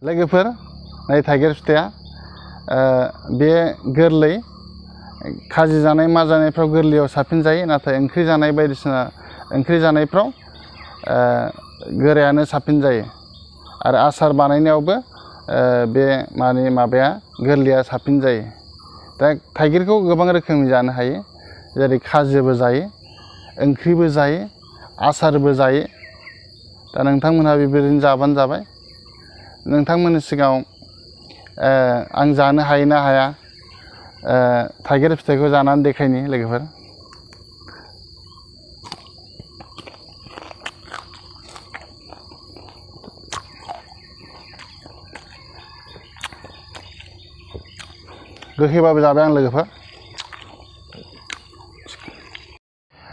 लोगोफोर नै थाइगिर फिथाइया बे गोरलै खाजि जानाय मा जानायफ्राव गोरलैयाव साबसिन जायो नाथाय ओंख्रि जानाय बायदिसिना ओंख्रि जानायफ्राव गोरायानो साबसिन जायो आरो आसार बानायनायावबो बे माबाया गोरलैया साबसिन जायो। दा थाइगिरखौ गोबां रोखोमनि जानो हायो जेरै खाजिबो जायो ओंख्रिबो जायो आसारबो जायो। दा नोंथांमोनहा बेबायदिनो जाबानो जाबाय। नोंथांमोननि सिगाङाव आं जानो हायो ना हाया थाइगिर फिथाइखौ जानानै देखायनि लोगोफोर। गोखैबाबो जाबाय आं लोगोफोर।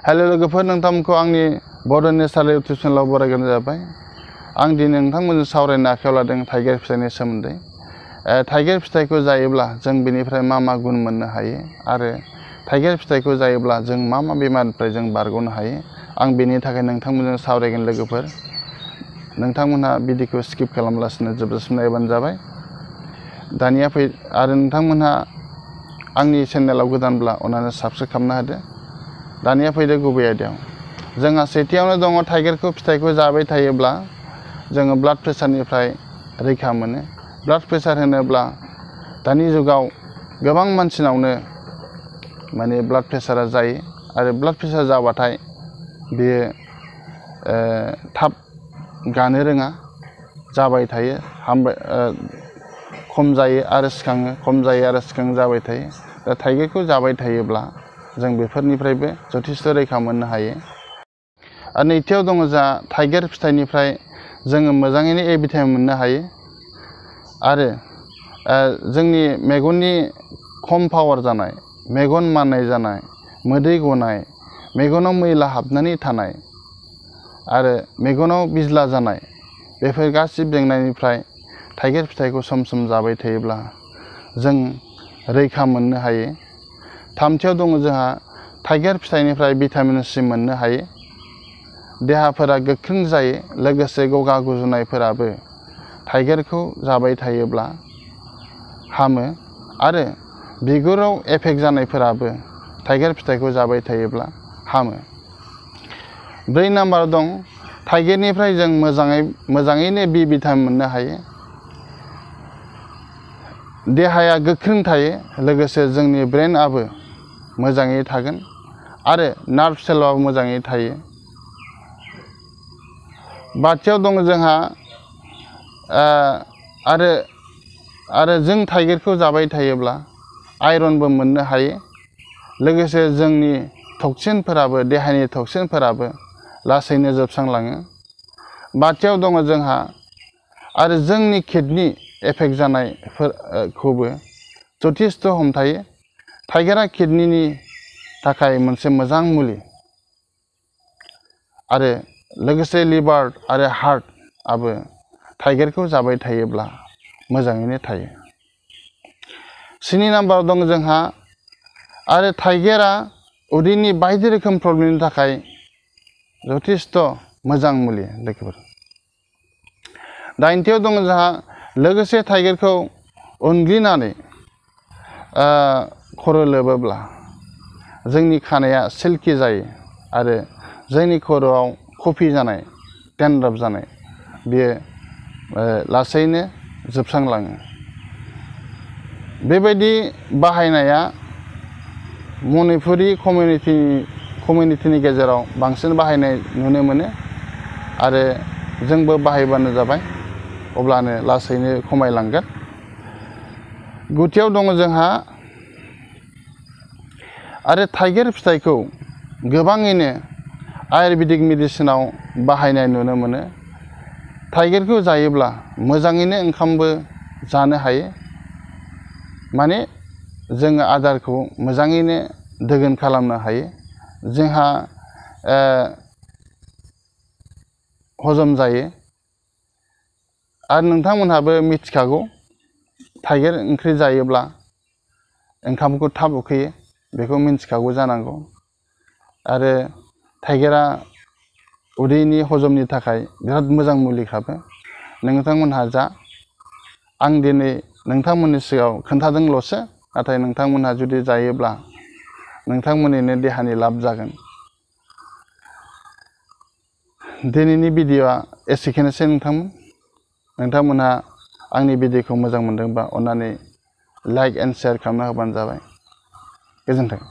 हेल' लोगोफोर, नोंथांमोनखौ आंनि बड' नेचारेल इउटुब चेनेलाव बरायग्रोनाय जाबाय। आं दिनै नोंथांमोनजों सावरायनो आखायाव लादों थाइगिर फिथाइनि सोमोन्दै। थाइगिर फिथाइखौ जायोब्ला जों बेनिफ्राय मा गुन मोननो हायो आरो थाइगिर फिथाइखौ जायोब्ला जों मा बेमारनिफ्राय जों बारग'नो हायो, आं बेनि थाखाय नोंथांमोनजों सावरायगोन लोगोफोर। नोंथांमोनहा भिडिअखौ स्किप खालामलासिनो जोबजासिम नायबानो जाबाय। दानिया आरो नोंथांमोनहा आंनि चेनेलाव गोदानब्ला अन्नानै साबस्क्राइब खालामना होदो। दानिया फैदो गुबै आयदायाव। जोंहा सेथियावनो दङ थाइगिरखौ फिथाइखौ जाबाय थायोब्ला जोङो ब्लाड प्रेसारनिफ्राय रैखा मोनो। ब्लाड प्रेसार होनोब्ला दानि जुगाव गोबां मानसिनावनो ब्लाड प्रेसारा जायो आरो ब्लाड प्रेसार जाबाथाय बेयो थाब गानो रोङा, जाबाय थायो, खम जायो आरो सिखाङो, खम जायो आरो सिखाङो जाबाय थायो। दा थाइगिरखौ जाबाय थायोब्ला जों बेफोरनिफ्रायबो जथेस्थ' रैखा मोननो हायो। आरो नैथियाव दङ जोंहा थाइगिर फिथाइनिफ्राय जोङो मोजाङैनो ए भिटामिन मोननो हायो आरो जोंनि मेगननि खम पावार जानाय, मेगन माननाय जानाय, मोदै गनाय, मेगनाव मैला हाबनानै थानाय आरो मेगनाव बिज्ला जानाय, बेफोर गासिबो जेंनानिफ्राय थाइगिर फिथाइखौ सम सम जाबाय थायोब्ला जों रैखा मोननो हायो। थामथियाव दङ जोंहा थाइगिर फिथाइनिफ्राय भिटामिन सि मोननो हायो। देहाफोरा गोख्रों जायो, लोगोसे गगा गुजुनायफोराबो थाइगिरखौ जाबाय थायोब्ला हामो आरो बिगुराव एफेक्ट जानायफोराबो थाइगिर फिथाइखौ जाबाय थायोब्ला हामो। 4 नाम्बाराव दं थाइगिरनिफ्राय जों मोजाङैनो बि भिटामिन मोननो हायो। देहाया गोख्रों थायो, लोगोसे जोंनि ब्रेनआबो मोजाङै थागोन आरो नार्भ सेलाबो मोजाङै थायो। 5थियाव दङ जोंहा आरो जों थाइगिरखौ जाबाय थायोब्ला आयरनबो मोननो हायो, लोगोसे जोंनि टक्सिनफोराबो, देहानि टक्सिनफोराबो लासैनो जोबस्रांलाङो। 5थियाव दङ जोंहा आरो जोंनि किडनि एफेक्ट जानायफोरखौबो जथेस्थ' हमथायो। थाइगिरा किडनिनि थाखाय मोनसे मोजां मुलि आरो लोगोसे लिभार आरो हार्टआबो थाइगिरखौ जाबाय थायोब्ला मोजाङैनो थायो। 7 नाम्बाराव दं जोंहा आरो थाइगिरा उदैनि बायदि रोखोम प्रब्लेमनि थाखाय जथेस्थ' मोजां मुलि लोगोफोर। 8थियाव दङ जोंहा लोगोसे थाइगिरखौ उनग्लिनानै खर' लोबोब्ला जोंनि खानाया सिल्कि जायो आरो जोंनि खर'आव कफि जानाय, डेन्ड्राफ जानाय, बेयो लासैनो जोबस्रांलाङो। बेबायदि बाहायनाया मणिपुरि कमिउनिटिनि गेजेराव बांसिन बाहायनाय नुनो मोनो आरो जोंबो बाहायबानो जाबाय, अब्लानो लासैनो खमायलांगोन। 9थियाव दङ जोंहा आरो थाइगिर फिथाइखौ गोबाङैनो आयुर्वेदिक मेडिसिनाव बाहायनाय नुनो मोनो। थाइगिरखौ जायोब्ला मोजाङैनो ओंखामबो जानो हायो, माने जोङो आदारखौ मोजाङैनो दोगोन खालामनो हायो, जोंहा हजम जायो। आरो नोंथांमोनहाबो मिथिखागौ थाइगिर ओंख्रि जायोब्ला ओंखामखौ थाब उखैयो, बेखौ मिथिखागौ जानांगौ। आरो थाइगिरा उदैनि हजमनि थाखाय बिराद मोजां मुलिखाबो। नोंथांमोनहा जा आं दिनै नोंथांमोननि सिगाङाव खोन्थादोंल'सो, नाथाय नोंथांमोनहा जुदि जायोब्ला नोंथांमोननिनो देहानि लाब जागोन। दिनैनि भिडिअ'आ एसेखिनिसै नोंथांमोनहा आंनि भिडिअ'खौ मोजां मोनदोंबा अन्नानै लाइक एन्ड शेयार खालामना होबानो जाबाय। गोजोन्थों।